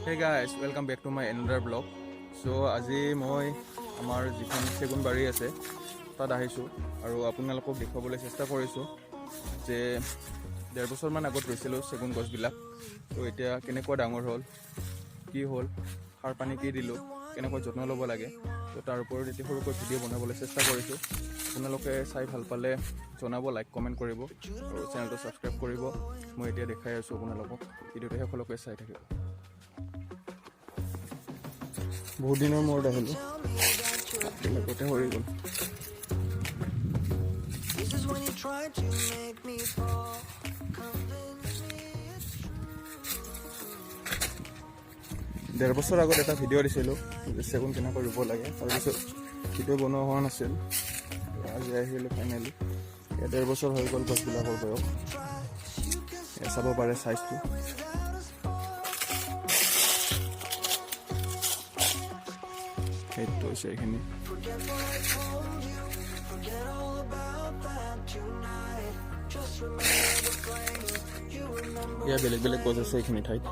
Hey guys, welcome back to my another vlog. So আজি মই আমাৰ যিখন চেগুন বাৰী আছে তাত আহিছোঁ আৰু আপোনালোকক দেখুৱাবলৈ চেষ্টা কৰিছোঁ যে 1.5 বছৰমান আগত ৰুইছিলোঁ চেগুন গছবিলাক। তো এতিয়া কেনেকুৱা ডাঙৰ হ'ল, কি হ'ল, সাৰ পানী কি দিলোঁ, কেনেকৈ যত্ন ল'ব লাগে, তো তাৰ ওপৰত এতিয়া সৰুকৈ ভিডিঅ' বনাবলৈ চেষ্টা কৰিছোঁ। আপোনালোকে চাই ভাল পালে জনাব, লাইক কমেণ্ট কৰিব আৰু চেনেলটো ছাবস্ক্ৰাইব কৰিব। মই এতিয়া দেখাই আছোঁ আপোনালোকক, ভিডিঅ'টো শেষলৈকে চাই থাকিব। বহুত দিনৰ মূৰত আহিলোঁ, লগতে সৰি গ'ল। This is when you try to make me fall. Convince me it's true. 1.5 বছৰ আগত এটা ভিডিঅ' দিছিলোঁ যে চেগুন কেনেকৈ ৰুব লাগে। তাৰপিছত ভিডিঅ' বনোৱা হোৱা নাছিল। আজি আহিলোঁ ফাইনেলি। এতিয়া 1.5 বছৰ হৈ গ'ল গছবিলাকৰ বয়স। এয়া চাব পাৰে চাইজটো। সেইটো হৈছে এইখিনি। Forget what I told you. Forget all about that tonight. Just remember the flame. You remember ইয়াৰ বেলেগ বেলেগ গছ আছে এইখিনি ঠাইত।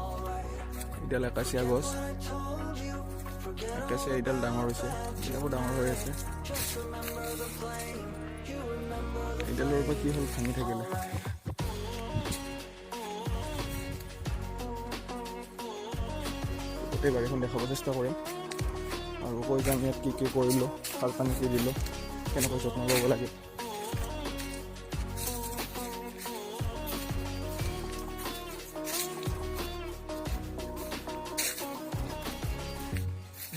এইডাল একাচিয়া গছ। I told you. Forget acacia এইডাল ডাঙৰ হৈছে, এইবিলাকো ডাঙৰ হৈ আছে। Just remember the flame. You remember the এইডালৰ পৰা কি হ'ল, ভাঙি থাকিলে। গোটেই বাৰীখন দেখাব চেষ্টা কৰিম আৰু কৈ যাম ইয়াত কি কি কৰিলোঁ, সাৰ পানী কি দিলোঁ, কেনেকৈ যত্ন ল'ব লাগে।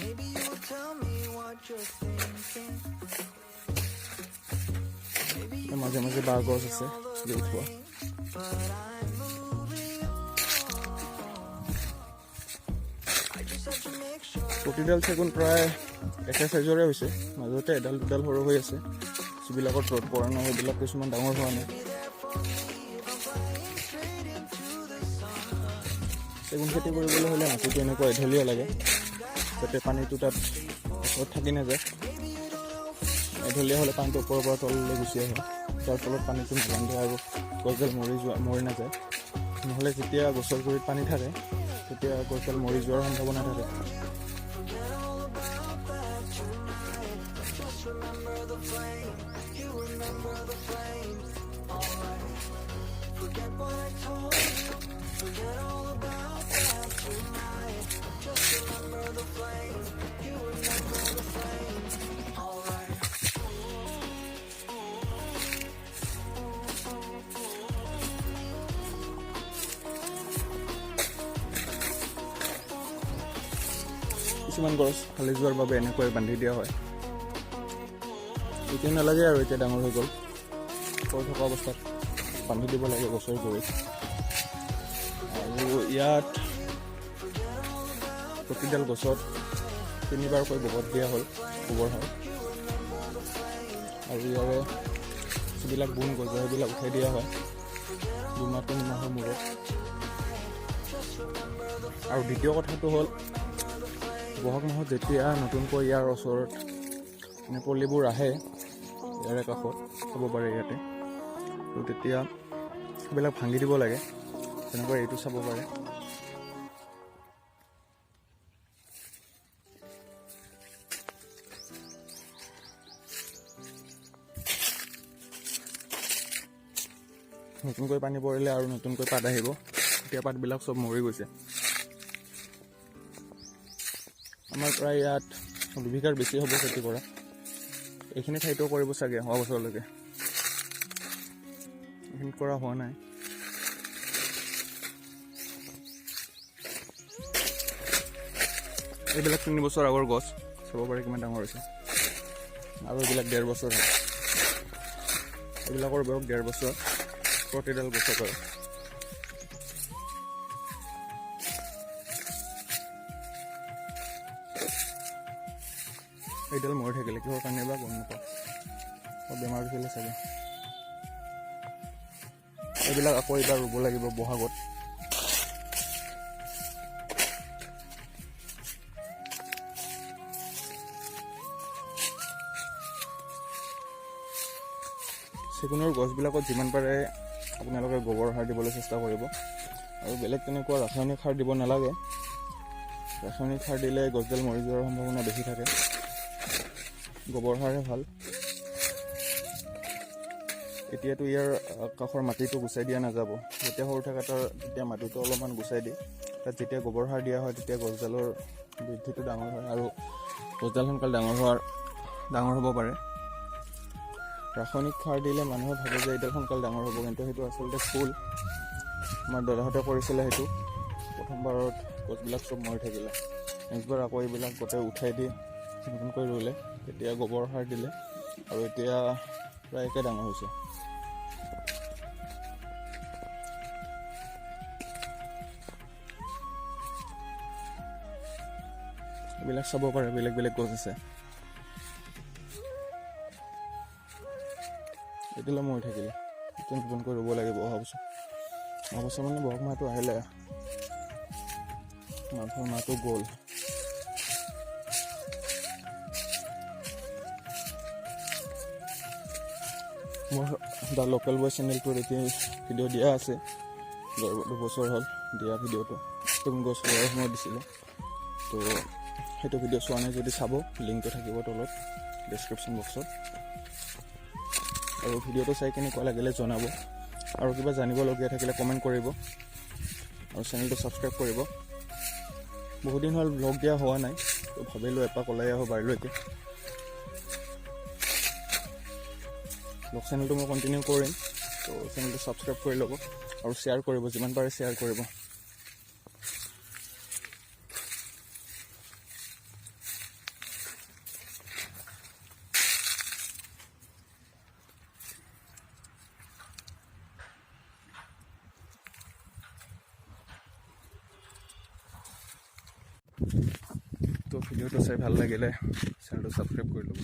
Maybe you'll tell me what you're thinking. Maybe you মাজে মাজে বাঁহ গছ আছে দি উঠোৱা। But I'm moving on. I just have to make sure. প্ৰতিডাল চেগুন প্ৰায় একে চাইজৰে হৈছে। মাজতে এডাল দুডাল সৰু হৈ আছে। যিবিলাকত ৰ'দ পৰা নাই, সেইবিলাক কিছুমান ডাঙৰ হোৱা নাই। Straight into the sun. চেগুন খেতি কৰিবলৈ হ'লে মাটিটো এনেকুৱা এঢলীয়া লাগে, যাতে পানীটো তাত ওপৰত থাকি নাযায়। এঢলীয়া হ'লে পানীটো ওপৰৰ পৰা তললৈ গুচি আহে, যাৰ ফলত পানীটো নাবান্ধে আৰু গছডাল মৰি নাযায়। নহ'লে যেতিয়া গছৰ গুৰিত পানী থাকে, তেতিয়া গছডাল মৰি যোৱাৰ সম্ভাৱনা থাকে। Forget all about that tonight. Just remember the flame. You remember the flame. Alright. Forget what I told you. Forget all about that tonight. Just remember the flame. You remember the flame. Alright. কিছুমান গছ হালি যোৱাৰ বাবে এনেকৈ বান্ধি দিয়া হয়। এতিয়া নালাগে আৰু, এতিয়া ডাঙৰ হৈ গ'ল। সৰু থকা অৱস্থাত বান্ধি দিব লাগে গছৰ গুৰিত। আৰু ইয়াত প্ৰতিডাল গছত তিনিবাৰকৈ গোবৰ দিয়া হ'ল, গোবৰ সাৰ। আৰু ইয়াৰে যিবিলাক বোন গজে, সেইবিলাক উঠাই দিয়া হয় 2 মাহ 3 মাহৰ মূৰত। আৰু দ্বিতীয় কথাটো হ'ল, বহাগ মাহত যেতিয়া নতুনকৈ ইয়াৰ ওচৰত মানে পুলিবোৰ আহে, ইয়াৰে কাষত চাব পাৰে ইয়াতে, তো তেতিয়া সেইবিলাক ভাঙি দিব লাগে। তেনেকুৱা এইটো চাব পাৰে। নতুনকৈ পানী পৰিলে আৰু নতুনকৈ পাত আহিব। এতিয়া পাতবিলাক চব মৰি গৈছে। আমাৰ প্ৰায় ইয়াত 2 বিঘাৰ বেছি হ'ব খেতি কৰা। এইখিনি ঠাইতো কৰিব চাগে অহা বছৰলৈকে। এইখিনিত কৰা হোৱা নাই। এইবিলাক 3 বছৰ আগৰ গছ, চাব পাৰে কিমান ডাঙৰ হৈছে। আৰু এইবিলাক 1.5 বছৰ হয়। এইবিলাকৰ বয়স 1.5 বছৰ প্ৰতিডাল গছত। আৰু এইডাল মৰি থাকিলে, কিহৰ কাৰণে বা গম নাপাওঁ। অলপ বেমাৰ হৈছিলে চাগে। এইবিলাক আকৌ এইবাৰ ৰুব লাগিব বহাগত। চেগুনৰ গছবিলাকত যিমান পাৰে আপোনালোকে গোবৰ সাৰ দিবলৈ চেষ্টা কৰিব আৰু বেলেগ তেনেকুৱা ৰাসায়নিক সাৰ দিব নালাগে। ৰাসায়নিক সাৰ দিলে গছডাল মৰি যোৱাৰ সম্ভাৱনা বেছি থাকে, গোবৰ সাৰহে ভাল। এতিয়াতো ইয়াৰ কাষৰ মাটিটো গুচাই দিয়া নাযাব, যেতিয়া সৰু থাকে তাৰ তেতিয়া মাটিটো অলপমান গুচাই দিয়ে, তাত যেতিয়া গোবৰ সাৰ দিয়া হয় তেতিয়া গছডালৰ বৃদ্ধিটো ডাঙৰ হয় আৰু গছডাল সোনকালে ডাঙৰ হ'ব পাৰে। ৰাসায়নিক সাৰ দিলে মানুহে ভাবে যে এইডাল সোনকালে ডাঙৰ হ'ব, কিন্তু সেইটো আচলতে ভুল। আমাৰ দাদাহঁতে কৰিছিলে সেইটো, প্ৰথমবাৰত গছবিলাক চব মৰি থাকিলে, নেক্সটবাৰ আকৌ এইবিলাক গোটেই উঠাই দি নতুনকৈ ৰুলে, তেতিয়া গোবৰ সাৰ দিলে আৰু এতিয়া প্ৰায় একে ডাঙৰ হৈছে। এইবিলাক চাব পাৰে, বেলেগ বেলেগ গছ আছে। এতিয়ালৈ মৰি থাকিলে, এতিয়া নতুনকৈ ৰুব লাগিব অহা বছৰ। অহা বছৰ মানে বহাগ মাহটো আহিলে, মাঘৰ মাহটো গ'ল। মোৰ the local বয় চেনেলটোত এতিয়া ভিডিঅ' দিয়া আছে, 2 বছৰ হ'ল দিয়া ভিডিঅ'টো, নতুন গছ ৰোৱাৰ সময়ত দিছিলোঁ। তো সেইটো ভিডিঅ' চোৱা নাই যদি চাব, লিংকটো থাকিব তলত ডেছক্ৰিপশ্যন বক্সত। আৰু ভিডিঅ'টো চাই কেনেকুৱা লাগিলে জনাব, আৰু কিবা জানিবলগীয়া থাকিলে কমেণ্ট কৰিব, আৰু চেনেলটো ছাবস্ক্ৰাইব কৰিব। বহুদিন হ'ল ব্লগ দিয়া হোৱা নাই, তো ভাবিলোঁ এপাক ওলাই আহোঁ বাৰীলৈকে। ব্লগ চেনেলটো মই কণ্টিনিউ কৰিম, তো চেনেলটো ছাবস্ক্ৰাইব কৰি ল'ব আৰু শ্বেয়াৰ কৰিব, যিমান পাৰে শ্বেয়াৰ কৰিব। তো ভিডিঅ'টো চাই ভাল লাগিলে চেনেলটো ছাবস্ক্ৰাইব কৰি ল'ব।